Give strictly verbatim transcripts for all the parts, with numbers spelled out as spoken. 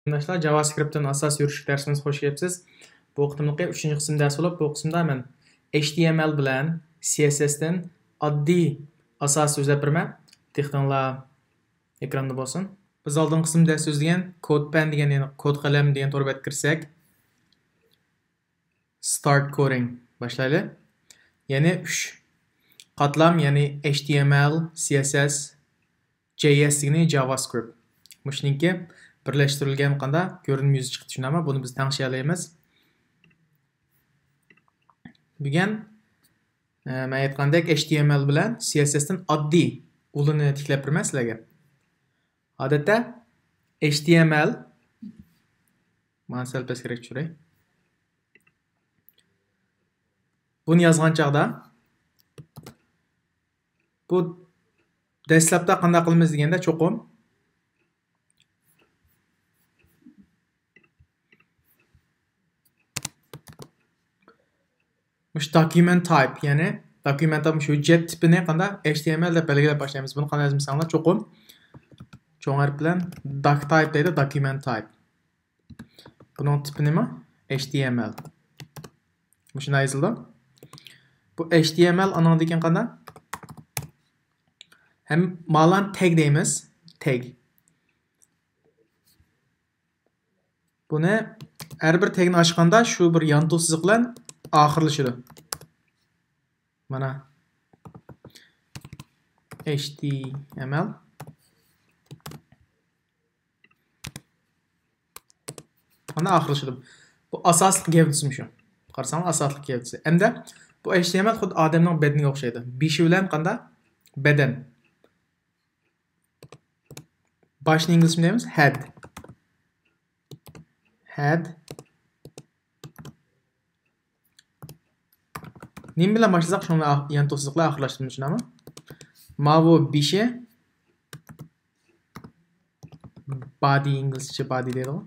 قېرىنداشلار، جاۋاسكرىپتتىن ئاساس يۈرۈشلۈك دەرسىمىزگە خوش كەپسىز. بۇ قېتىملىقى ئۈچىنچى قىسىم دەرس بولۇپ، بۇ قىسىمدا مەن H T M L بىلەن C S S تىن ئاددىي ئاساس سۆزلەپ بېرىمەن. دىققىتىڭلار ئېكراندا بولسۇن. بىز ئالدىنقى قىسىمدا دەرس سۆزلىگەن كود پەن دېگەن، يەنى كود قەلەم دېگەن تور بەتكە كىرسەك، Start coding باشلايلى. يەنى ئۈچ قاتلام، يەنى H T M L، C S S، J S دېگىنى JavaScript. مۇشۇنىڭكى بىرلەشتۈرۈلگەن قانداق كۆرۈنمە يۈزى چىقتى، شۇنداقمۇ؟ بۇنى بىز تەڭشىيەلەيمىز. بۈگۈن، ئە، مەن ئېيتقاندەك، H T M L بىلەن C S S تىن ئاددىي ئۇلىنى تىكلەپ بېرىمەن سىلەرگە. ئادەتتە H T M L، مانا سەل پەسكىرەك چۈشۈرەي. بۇنى يازغان چاغدا، بۇ دەسلەپتە قانداق قىلىمىز دېگەندە، چوقۇم مۇشۇ document type، يەنى document type، مۇشۇ ھۆججەت تىپىنى قانداق، H T M L دەپ بەلگىلەپ باشلايمىز. بۇنى قانداق يازىمىز دېسەڭلار، چوقۇم چوڭ ھەرپ بىلەن doc type دەيدۇ، document type. بۇنىڭ تىپى نېمە؟ H T M L. مۇشۇنداق يېزىلىدۇ. بۇ H T M L، ئانىڭدىن كېيىن قانداق؟ ھەم مالان تەگ دەيمىز. تەگ. بۇنى ھەر بىر تەگنى ئاچقاندا شۇ بىر يانتۇ سىزىق بىلەن ئاخىرلىشىدۇ. مانا H T M L. مانا ئاخىرلىشىدۇ. بۇ ئاساسلىق گەۋدىسى مۇشۇ. قارىساڭلار، ئاساسلىق گەۋدىسى. ئەمدى بۇ H T M L خۇددى ئادەمنىڭ بەدىنىگە ئوخشايدۇ. بېشى بىلەن قانداق؟ بەدەن. باشنى ئىنگلىزچە دەيمىز، head. Head. نېمە بىلەن باشلىساق، شۇنىڭ بىلەن ئاخ-، يانتۇ سىزىق بىلەن ئاخىرلاشتۇرىمىز، شۇنداقمۇ؟ ماۋۇ بېشى، body، ئىنگلىزچە body دەيدىغۇ.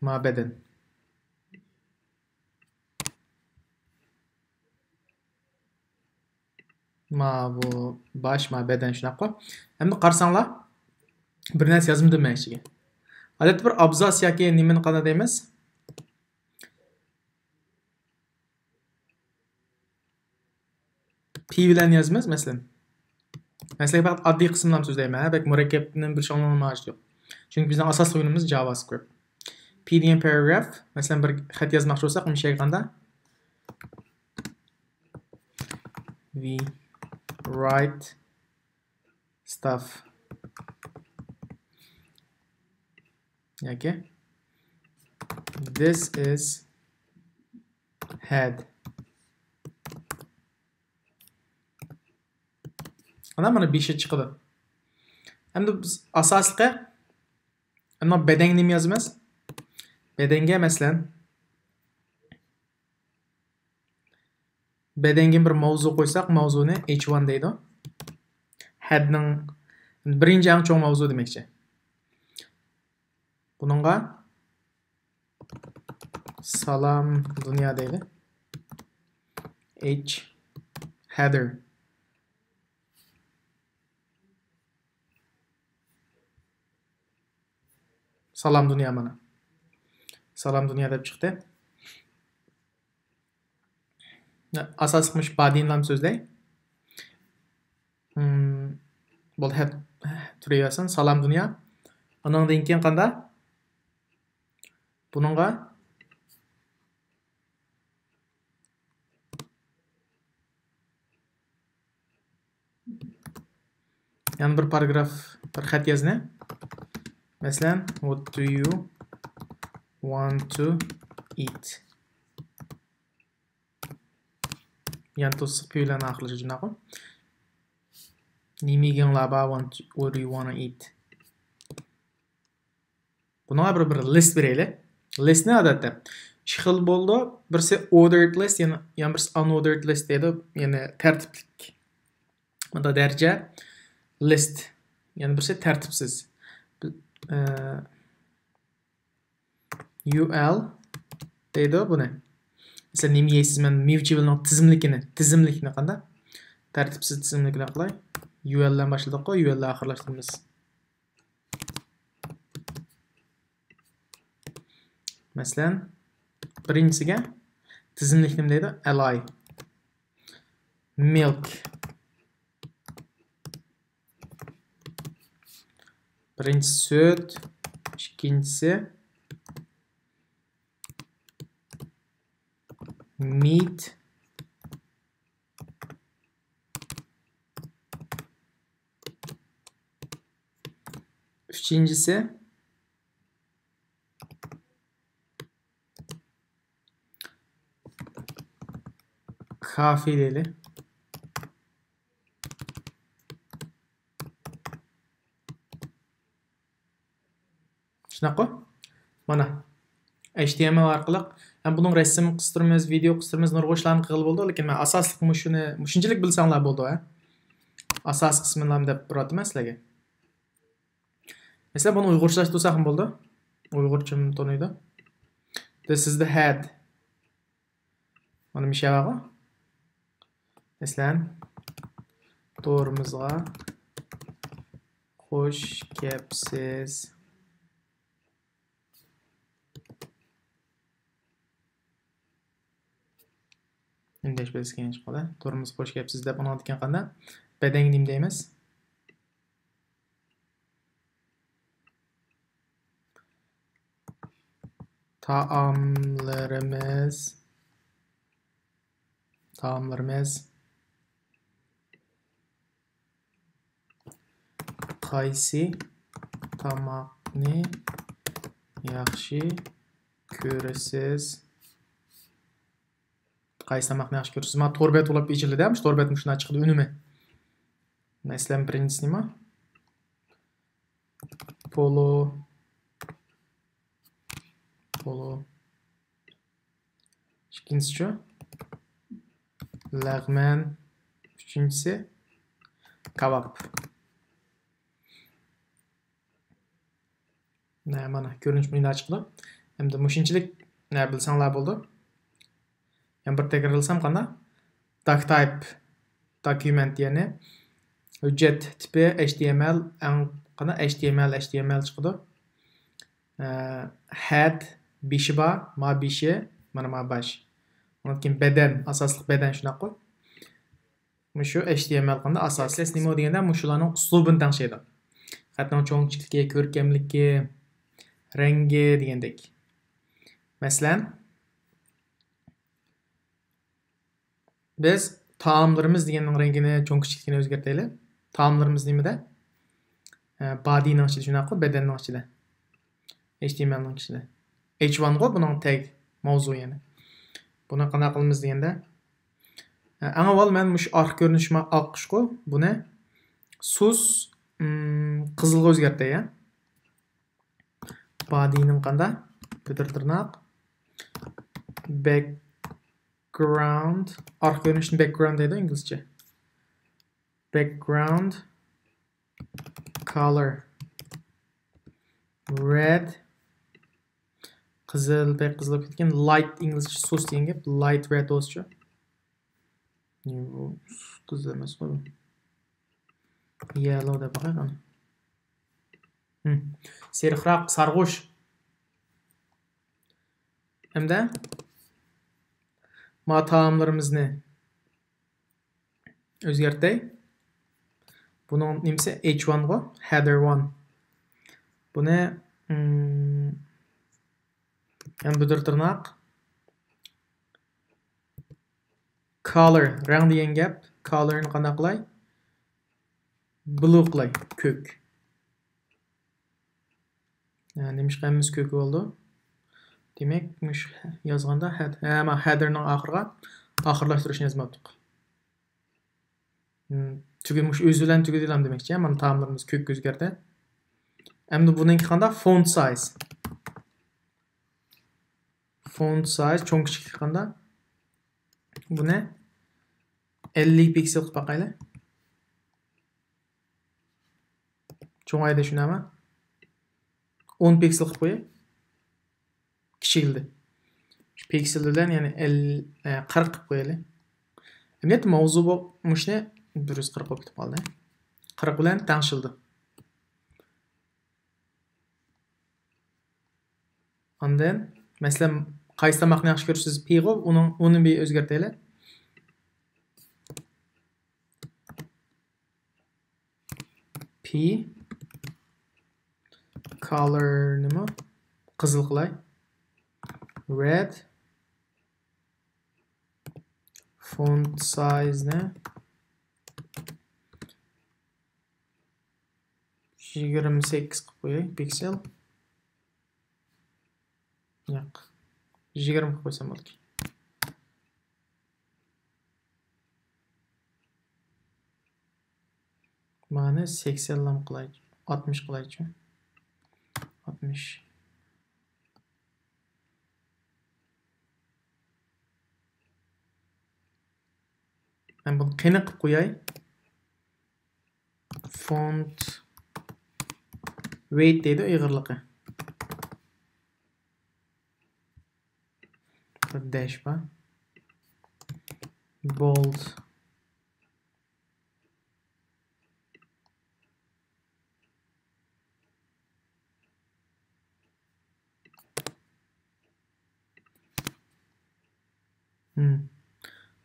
ماۋۇ بەدەن. ماۋۇ باش، ماۋۇ بەدەن، شۇنداققۇ؟ ئەمدى قارىساڭلار، بىر نەرسە يازمىدىم مەن ئىچىگە. ئادەتتە بىر ئابزاس ياكى نېمىنى قانداق دەيمىز؟ P بىلەن يازىمىز، مەسىلەن. مەسىلەن، پەقەت ئاددىي قىسىملارنى سۆزلەيمەن، ھە، بەك مۇرەككەپنى بىر شۇڭلىنىش ھاجىتى يوق. چۈنكى بىزنىڭ ئاساسلىق ئويۇنىمىز JavaScript. P دېگەن paragraph، مەسىلەن، بىر خەت يازماقچى بولساق، مۇشۇ يەرگە قانداق؟ We write stuff. ياكى this is head. ئانا مانا بېشى چىقىدۇ. ئەمدى بىز ئاساسلىقى، ئەمما بەدەنگە نېمە يازىمىز؟ بەدەنگە، مەسىلەن، بەدەنگە بىر ماۋزۇ قويساق، ماۋزۇنى H one دەيدۇ. Headنىڭ بىرىنچى ئەڭ چوڭ ماۋزۇ دېمەكچى. بۇنىڭغا سالام دۇنيا دەيلى. H header. سالام دۇنيا مانا. سالام دۇنيا دەپ چىقتى. ئاساسلىق مۇشۇ بادىنلام سۆزلەي. بولدى، ھەپ تۇرۇۋەرسۇن. سالام دۇنيا. ئۇنىڭدىن كېيىن قاندا؟ بۇنىڭغا يەنە بىر پاراگراف، بىر خەت يازنى. مەسىلەن، what do you want to eat؟ يەنە توسۇق پى بىلەن ئاخىرلىشىدۇ، شۇنداققۇ؟ نېمە يېگۈڭلار بار؟ What do you wanna eat؟ بۇنىڭغا بىر، بىر لىست بېرەيلى. لىستنى ئادەتتە ئىككى خىل بولىدۇ. بىرسى ordered list، يەنە، يەنە بىرسى unordered list دەيدۇ. يەنى تەرتىپلىك. بۇندا دەرىجە، list. يەنە بىرسى تەرتىپسىز. بىز، ئە، U L دەيدۇ بۇنى. مەسىلەن، نېمە يەيسىز؟ مەن مېۋە-چېۋىلىنىڭ تىزىملىكىنى، تىزىملىكنى قانداق؟ تەرتىپسىز تىزىملىكنى قىلاي. U L بىلەن باشلىدۇققۇ، U L بىلەن ئاخىرلاشتۇرىمىز. مەسىلەن، بىرىنچىسىگە تىزىملىك نېمە دەيدۇ؟ ئەلاي. مىلك. بىرىنچىسى سۈت، ئىككىنچىسى مىت. ئۈچىنچىسى كافى دەيلى. شۇنداققۇ؟ مانا، H T M L ئارقىلىق. ھەم بۇنىڭ رەسىم قىستۇرىمىز، ۋىدېئو قىستۇرىمىز، نۇرغۇن ئىشلارنى قىلغىلى بولىدۇ، لېكىن مەن ئاساسلىق مۇشۇنى، مۇشۇنچىلىك بىلسەڭلار بولىدۇ، ھە؟ ئاساسىي قىسمىنىلا دەپ تۇراتتىم سىلەرگە. مەسىلەن، بۇنى ئۇيغۇرچىلاشتۇرساقمۇ بولىدۇ. ئۇيغۇرچىمۇ تونۇيدۇ. This is the head. مانا مىشە بارغۇ. مەسىلەن، تورىمىزغا خوش كەپسىز. ئۈندەش بەزگەن چىقىدۇ. تورىمىزغا خوش كەپسىز دەپ ئۇنىڭدىن كېيىن قانداق؟ بەدەنگە نېمە دەيمىز؟ تائاملىرىمىز. تائاملىرىمىز. قايسى تاماقنى ياخشى كۆرىسىز؟ قايسى تاماقنى ياخشى كۆرىسىز؟ مانا تور بەت بولۇپ ئېچىلدى، مۇشۇ تور بەت مۇشۇنداق چىقىدۇ ئۈنۈمى. مەسىلەن، بىرىنچىسى نېمە؟ پولۇ. پولۇ. ئىككىنچىسىچۇ؟ لەغمەن. ئۈچىنچىسى كاۋاپ. نە، مانا، كۆرۈنۈش مۇنداق چىقىدۇ. ئەمدى مۇشۇنچىلىك، نە، بىلسەڭلار بولىدۇ. يەنە بىر تەكرارلىسام قانداق؟ Doc type، document، يەنى ھۆججەت تىپى H T M L، ئەڭ قانداق؟ H T M L، H T M L چىقىدۇ. ئە، head، بېشى بار، ما بېشى، مانا ما باش. ئۇنىڭدىن كېيىن بەدەن، ئاساسلىق بەدەن شۇنداققۇ. مۇشۇ H T M L قانداق ئاساسىي. سىز نېمە دېگەندە مۇشۇلارنىڭ ئۇسلۇبىنى تەڭشەيدۇ. خەتنىڭ چوڭ كىچىكلىكى، كۆركەملىكى، رەڭگى دېگەندەك. مەسىلەن، بىز تائاملىرىمىز دېگەننىڭ رەڭگىنى، چوڭ كىچىكلىكىنى ئۆزگەرتەيلى. تائاملىرىمىز نېمىدە؟ ئە، بادىنىڭ ئىچىدە، شۇنداققۇ، بەدەننىڭ ئىچىدە. H T M L نىڭ ئىچىدە. H one غۇ بۇنىڭ تەگ ماۋزۇ يەنى. بۇنى قانداق قىلىمىز دېگەندە، ئە، ئەڭ ئاۋۋال مەن مۇشۇ ئارقا كۆرۈنۈشمۇ ئاققۇچقۇ، بۇنى سۇس، ئىم، قىزىلغا ئۆزگەرتەي، يا. بادىنىڭ قاندا؟ بۈدۈر تىرناق. Background. ئارقا كۆرۈنۈشنى background دەيدۇ ئىنگلىزچە. Background color red. قىزىل، بەك قىزىل بولۇپ كەتكەن. Light، ئىنگلىزچە سۇس دېگەن گەپ. Light red بولسىچۇ؟ يو، قىزىل ئەمەس غۇ. Yellow دەپ باقايلى قانا. ھىم. سېرىقراق، سارغۇچ. ھەمدە ما تائاملىرىمىزنى ئۆزگەرتەي. بۇنىڭ نېمىسى؟ H one غۇ، header one. بۇنى، ئىم، يەنە بۈدۈر تىرناق. Color، رەڭ دېگەن گەپ. Color نى قانداق قىلاي؟ Blue قىلاي، كۆك. ھە، نېمىشقا ھەممىسى كۆك بولدى؟ دېمەك، مۇشۇ يازغاندا head-، ھە، مانا header نىڭ ئاخىرىغا ئاخىرلاشتۇرۇشنى يازماپتۇق. ھىم، تۈگە-، مۇشۇ ئۆزى بىلەن تۈگىدىلا دېمەكچى، مانا تائاملىرىمىز كۆككە ئۆزگەردى. ئەمدى بۇنىڭكى قانداق؟ Font size. Font size، چوڭ كىچىكلىكى قانداق؟ بۇنى ئەللىك پىكسېل قىلىپ باقايلى. چوڭايدى شۇنداقمۇ؟ ئون پىكسېل قىلىپ قوياي. كىچىكلىدى. شۇ پىكسېل بىلەن يەنە ئەللىك، ئە، قىرىق قىلىپ قويايلى. ئەمدى ماۋزۇ بۇ، مۇشۇنى بىر يۈز قىرىق بولۇپ كېتىپ قالدى. قىرىق بىلەن تەڭشىلدى. ئاندىن مەسىلەن، قايسى تاماقنى ياخشى كۆرىسىز؟ پىغۇ، ئۇنىڭ، ئۇنى بىر ئۆزگەرتەيلى. پى كالور نېمە؟ قىزىل قىلاي. رېد. فونت سايزنى يىگىرمە سەككىز قىلىپ قوياي، پىكسېل. ياق. يىگىرمە قىلىپ قويسام بولىدىكەن. مانى سەكسەنلام قىلايچۇ. ئاتمىش قىلايچۇ. ئاتمىش. مەن بۇنى قېنىق قىلىپ قوياي. فونت ۋېيت دەيدۇ، ئېغىرلىقى. بىر دەش بار. بولد.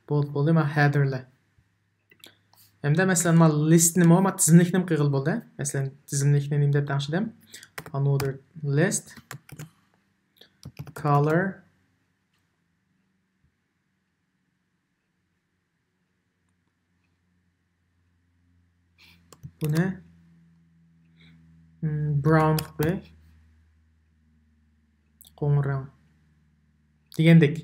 بولدى، بولدى، مانا ھەددەرلەر. ھەمدە مەسىلەن، مانا لىستنىمۇ، مانا تىزىملىكنىمۇ قىلغىلى بولدى. مەسىلەن، تىزىملىكنى نېمە دەپ تەڭشىدىم؟ Another list color. بۇنى، م، براون قىلىپ قوياي. قوڭۇر رەڭ. دېگەندەك.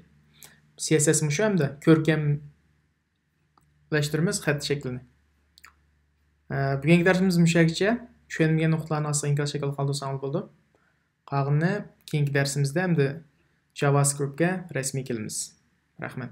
سى ئېس ئېس مۇشۇ ئەمدى. كۆركەملەشتۈرىمىز خەت شەكلىنى. ئە، بۈگۈنكى دەرسىمىز مۇشۇ يەرگىچە. چۈشەنمىگەن نۇقتىلارنى ئاستىغا ئىنكاس شەكلىدە قالدۇرساڭلار بولىدۇ. قالغىنىنى كېيىنكى دەرسىمىزدە ئەمدى جاۋاسكرىپتكە رەسمىي كېلىمىز. رەھمەت.